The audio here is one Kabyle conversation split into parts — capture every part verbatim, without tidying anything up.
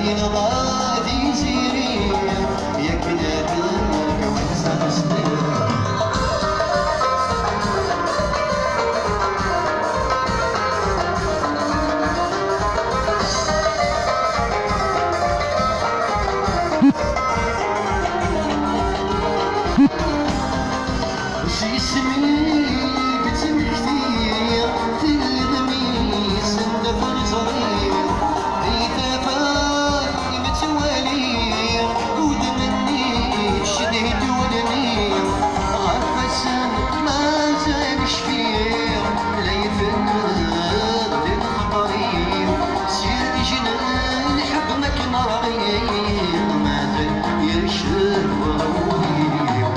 Yeḍra Tiziri, yak d akken wansa tesliḍ. S yisem-ik d tmekti, telliḍ mi s-nna tneẓri, di tafat imettwali, udem-nni tcedhi-d wallen-iw, ɣef wasen mazal cfiɣ, la yi-tenniḍ di lexbar-iw, s yirjen n lḥebb ma kem-rɣiɣ, mazal yecɛel weɣyul-iw,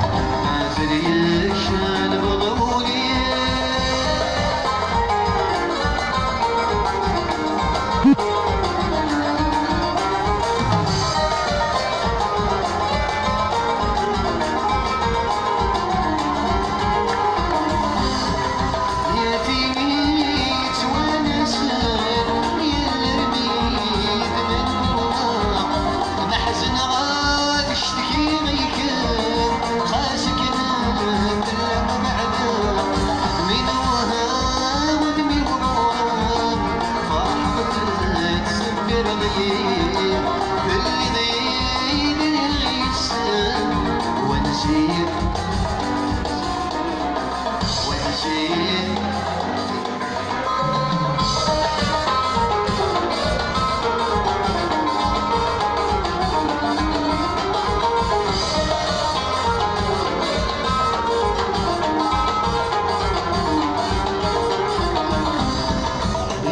mazal yecɛel weɣyul-iw. Yat-iyi yettwanasen, yal armi d-mennuɣ, ma ḥezneɣ ad cetkiɣ i kemm, xas kkren fell-am beɛdeɣ, mi newhem, mi wruɣ, ferḥeɣ-d, tettṣebbireḍ-iyi, telliḍ-iyi d iɣisen, wansi, wansi.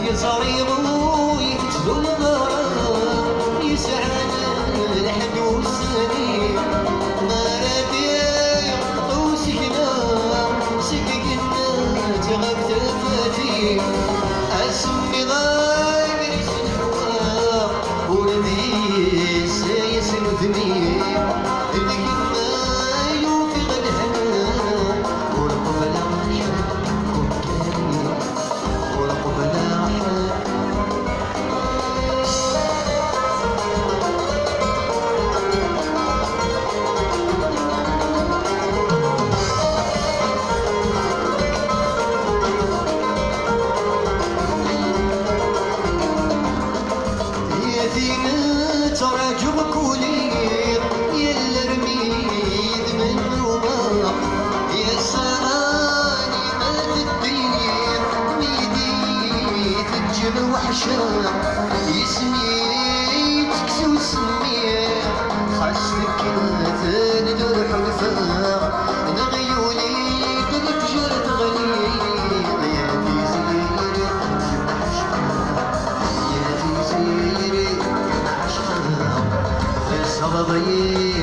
Yeẓriɣ ur yettdum ara, yesɛa lḥedd ussan-iw, mi ara d-iɣeṭṭ usigna seg yigenni ɣef tafat-iw. Asemmiḍ agris n ḥwa, ur d-yessayes nutni, deg-m ay ufiɣ lehna, ur qebleɣ ḥedd umkan-iw. Ur qebleɣ ḥedd. Tin ttraǧuɣ kul iḍ, yal armi d mennuɣ, yesɛan iman d ddin, mi d-teǧǧem weḥceɣ, yisem-i yettekkes usemmiḍ, xas tekkat-d ur ḥulfeɣ, neɣ yuli-d lefjer teɣli, ya Tiziri. Ya Tiziri, ɛecqeɣ, tesseɣḍeḍ-iyi